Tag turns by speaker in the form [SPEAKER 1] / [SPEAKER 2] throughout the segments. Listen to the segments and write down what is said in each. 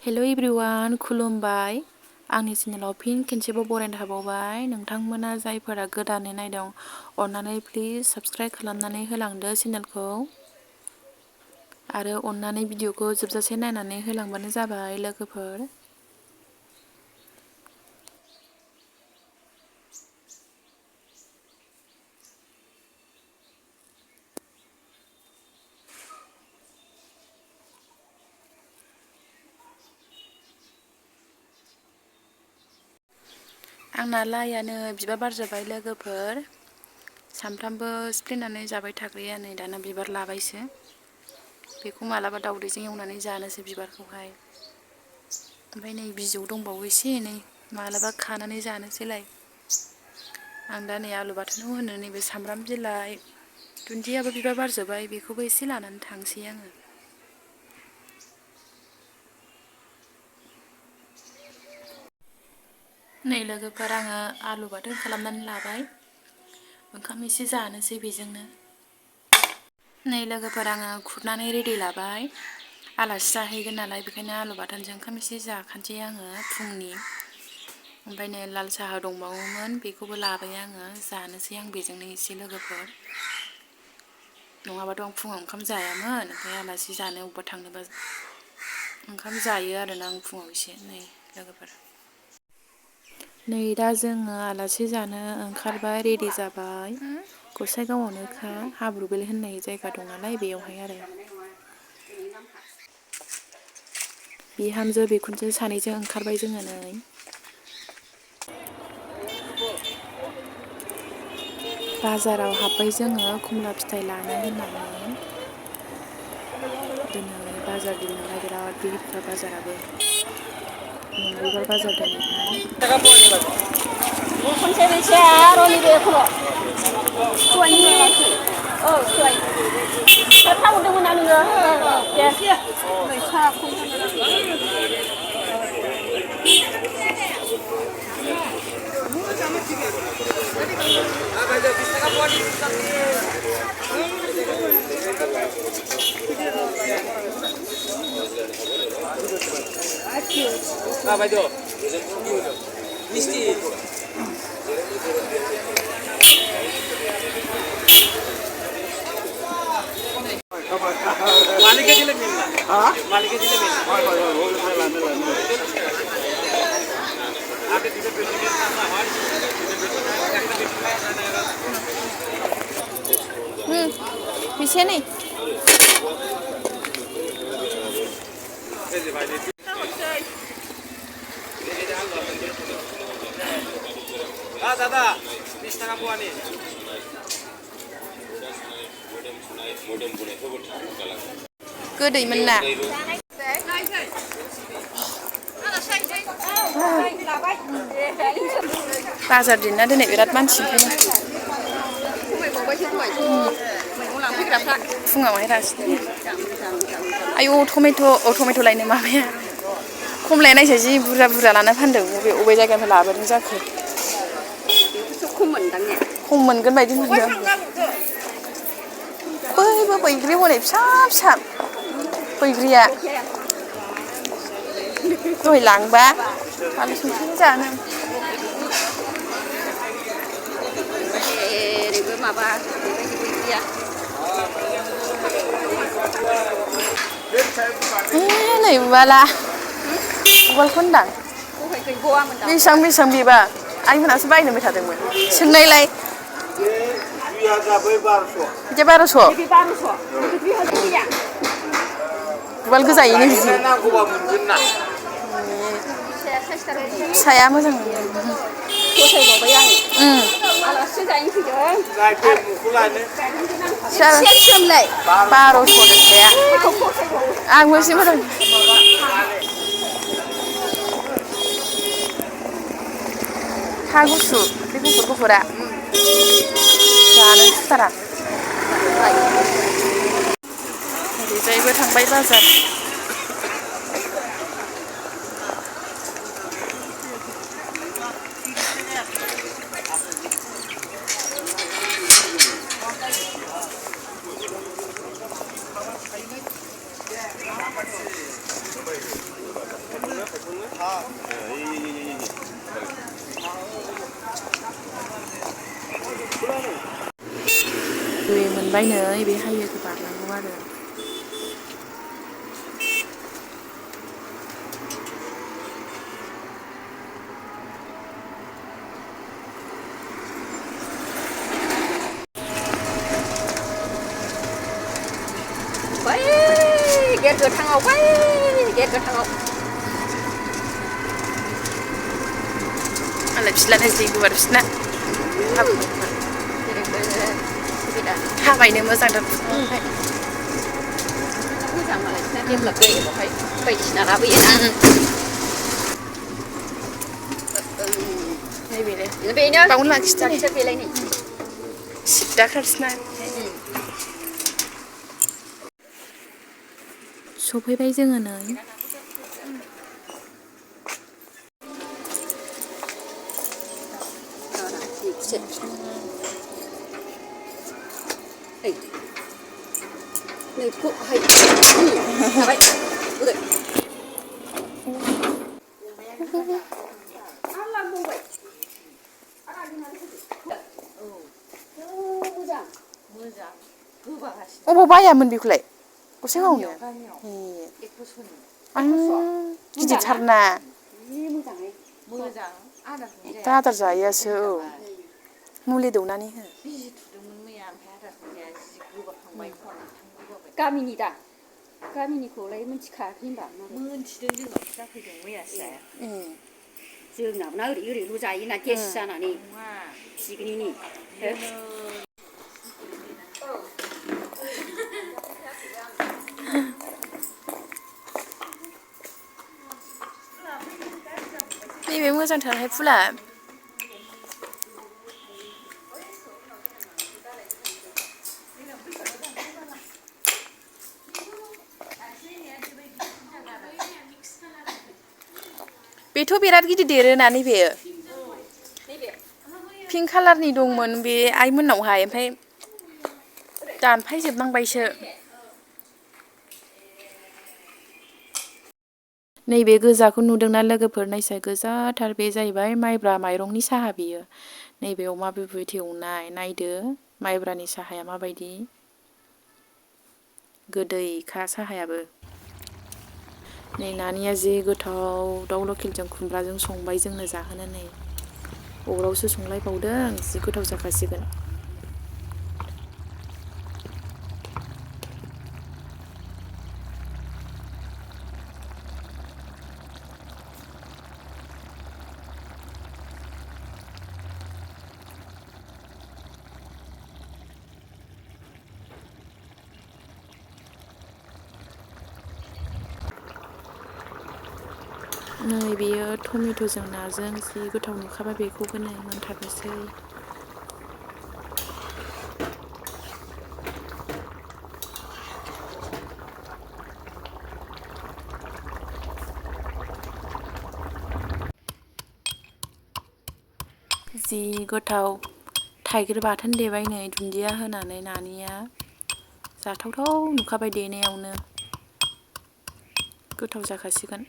[SPEAKER 1] हेल' everyone, खुलुमबाय। आंनि चेनेलाव फिन खेनसेबाव बरायनो थाबावबाय। नोंथांमोना जायफोरा गोदानै नायदों अननानै प्लिज साबस्क्राइब खालामनानै होलांदो चेनेलखौ आरो अननानै भिडिअखौ जोबजासे नायनानै होलांबानो जाबाय लोगोफोर। आंना लाइयानो बिबार बारजोब्बाय लोगोफोर। सामफ्रामबो सिफ्लेनानै जाबाय थाग्राया नै दाना बिबार लाबायसो। बेखौ मालाबा दावदैजों एवनानै जानोसै बिबारखौहाय। ओमफ्राय नै बिजौ दंबावो एसे एनै मालाबा खानानै जानोसैलाय। आं दा नै आलु बाथोनाव होनो नैबे सामब्राम बिलाइ, दुन्दियाबो बिबार बारजोब्बाय, बेखौबो एसे लानानै थांसै आङो। नै लोगोफोर, आङो आलु बाथोन खालामनानै लाबाय। ओंखाम एसे जानोसै बेजोंनो। नै लोगोफोर, आङो खुरनानै रेडि लाबाय। आलासि जाहैगोन नालाय, बेखायनो आलु बाथोनजों ओंखाम एसे जाखानोसै आङो फुंनि। ओमफ्राय नै लाल साहा दंबावोमोन, बेखौबो लाबाय आङो। जानोसै आं बेजोंनो एसे लोगोफोर। नङाबाथ' आं फुङाव ओंखाम जायामोन, ओमफ्राय आलासि जानो अबेबा थांनोबा ओंखाम जायो आरोना आं फुङाव एसे। नै लोगोफोर, नै दा जोङो आलासि जानो ओंखारबाय, रेडि जाबाय। गसाइगावआवनोखा, हाब्रुबिल होननाय जायगा दं नालाय बेयावहाय आरो। बिहामजो बिखुनजो सानैजों ओंखारबाय जोङो नै। बाजाराव हाबबाय जोङो खमला फिथाइ लानो होननानै। दिनै बाजार दिन नालाय बिराद भिरखा बाजाराबो। मंगलबार बाजार दिनैहाय। बेसे नै
[SPEAKER 2] दादा 20 টাকা পোয়ানি
[SPEAKER 1] गोदैमोन ना। बाजार दिन ना दिनै बिराद मानसि ओंखायनो। फुङावहाय रासिन। आयौ टमेट' लायनो माबाया खमलाया नायसाय जि बुरजा बुरजा लाना फानदों। अबे जायगानिफ्राय लाबोदों जाखो। खम मोनगोन बायदि मोनदों। बैबो बैग्रि हनै फिसा फिसा बैग्रिया। दहाय लांबा बानलु संख्रि जानो। ओरैबो माबा बेबायदि बैग्रिया। नै उवाला उवालखौ होनदां। बेसेबां बेसेबां बेबा आइमोनासो बायनो होनबाय थादोंमोन। सोंनायलाय। बिदिया 1200। उवाल गोजायैनो बिदि। फिसाया मोजां मोनो। फसायबावबाय आं। आलासि जाहैनो फैदों। 1200 फिसाया। आंबो एसे मोजां। हा गुसु बे गुफुर गुफुरा जानो सुथारा। ओरैजायबो थांबाय बाजार। दै मोनबायनो बे हायेरखौ बारनांगौ आरो
[SPEAKER 3] बै गेट गोथाङाव बै गेट गोथाङाव
[SPEAKER 1] मालाय फिस्लानो जि गुवार बिसिना थाबायनो मोजांथार फुङावहाय
[SPEAKER 3] मोजां मालाय बिसिना डेभेलप जायो बेवहाय बायदिसिना लाबोयोना
[SPEAKER 1] नैबेनो
[SPEAKER 3] बेनो
[SPEAKER 1] बावनो लाखिदो नै
[SPEAKER 3] दाखिथार बेलाय नै
[SPEAKER 1] सिद्दाथारसैना सफैबाय जोङो नै
[SPEAKER 3] नोंखौहाय थाबाय ओरै मोजां गोबागासिनो
[SPEAKER 1] अबाव बायामोन बेखौलाय गसाइगावआवनो आं गिदिरथारना
[SPEAKER 3] मोजाङै मोजां
[SPEAKER 1] दा आदार जायैयासो औ मुलि दौनानै हो
[SPEAKER 3] बिजि थुदोंमोन मैया ओमफ्राय आदारखौ जाया जि गोबाखांबाय गामिनि दा गामिनिखौलाय मिथिखायाखै होनबा मोनथिदों जोंनाव जाफैदों मैयासो जाया जोंनाबोना ओरै ओरैल' जायोना गेस जानानै पिकनिकनि
[SPEAKER 1] नैबे मोजांथारहाय फुला बेथ' बिराद गिदिर देरोना नैबे पिंक कालारनि दंमोन बे आइमोननावहाय ओमफ्राय दानफायजोबनांबायसो नैबे गोजाखौ नुदोंना लोगोफोर नायसाय गोजाथार बे जाहैबाय माइब्रा माइरंनि साहा बेयो नैबे अमा बिबुथि एवनाय नायदो माइब्रानि साहाया माबायदि गोदैखा साहायाबो नै नानिया जि गोथाव दाउ लकेलजों खुमब्राजों संबाय जोंनो जाहोनो नै अरावसो संलायबावदों जि गोथाव जाखासिगोन नै बेयो टमेट'जों नाजों जि गोथाव नुखाबाय बेखौबो नै मोनथारनोसै जि गोथाव थाइगिर बाथोन देबाय नै दुन्दिया होनानै नानिया जाथावथाव नुखाबाय देनायावनो गोथाव जाखासिगोन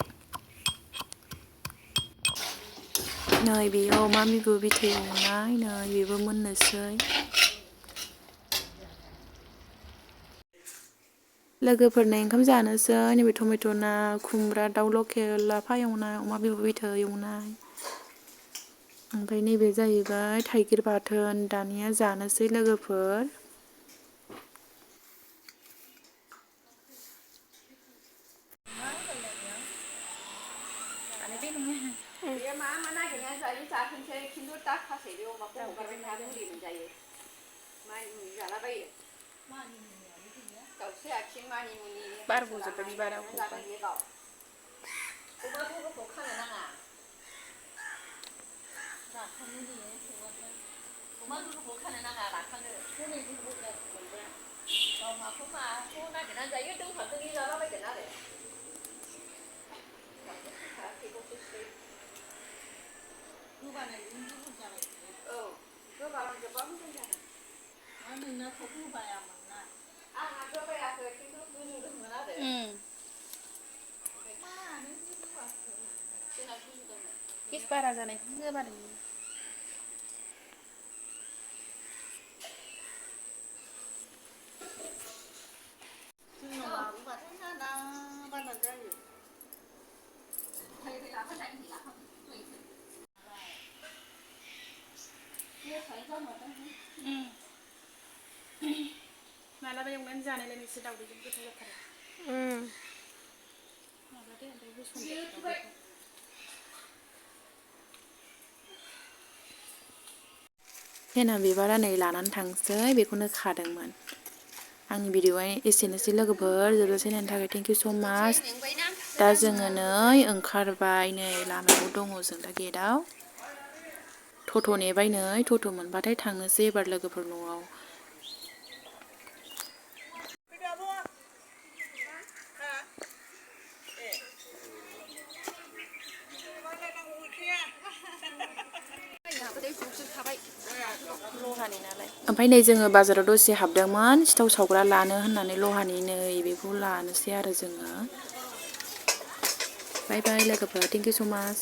[SPEAKER 1] नै बेयो अमा बिबु बिथै एवनाय नै बेबो मोननोसै लोगोफोरनो ओंखाम जानोसै नैबे टमेट' ना खुमब्रा दाउ लकेल लाफा एवनाय अमा बिबु बिथै एवनाय ओमफ्राय नैबे जाहैबाय थाइगिर बाथोन दानिया जानोसै लोगोफोर
[SPEAKER 3] बे मा मा नागिरनानै जायो जाथोंसै खिन्थु दा खासै बे अमाखौ हगारबाय थाया मुलि मोनजायो मानि मुनि जालाबायो दाउस्रि आथिं मानि मुनि
[SPEAKER 1] बारग'जोब्बाय बिबारा
[SPEAKER 3] जागोन बे गाव अमा गग्राखौ खानो नाङा अमा गग्राखौ खानो नाङा राखाङो गाव माखौ नागिरनानै जायो दौहाजोंनि जालाबायगोन आरो औ गोबालांजोबबा मोजां जागोन नोंनाथ' गोबायामोन ना आंना गोबायाखै खिन्थु गुजुदोंमोन आरो जोंना गुजुदोंमोन
[SPEAKER 1] गेस बारा जानायखौनो गोबादों मालाबा एवनानै जानायलाय नोंसोर दावदैजों गोथाव जाथारो माबादो ओमफ्राय होसनदो दावदैखौ हेना बिबारा नै लानानै थांसै बेखौनो खादोंमोन आंनि भिडिअआ एसेनोसै लोगोफोर जोबजासे नायनो थाखाय थेंक इउ स' माच दा जोङो नै ओंखारबाय नै लामायाव दङ जों दा गेटआव टट' नेबाय नै टट' मोनबाथाय थांनोसै एबार लोगोफोर न'आव लहानि नालाय ओमफ्राय नै जोङो बाजाराव दसे हाबदोंमोन सिथाव सावग्रा लानो होननानै लहानि नै बेखौ लानोसै आरो जोङो बाय बाय लोगोफोर थेंक इउ स' माच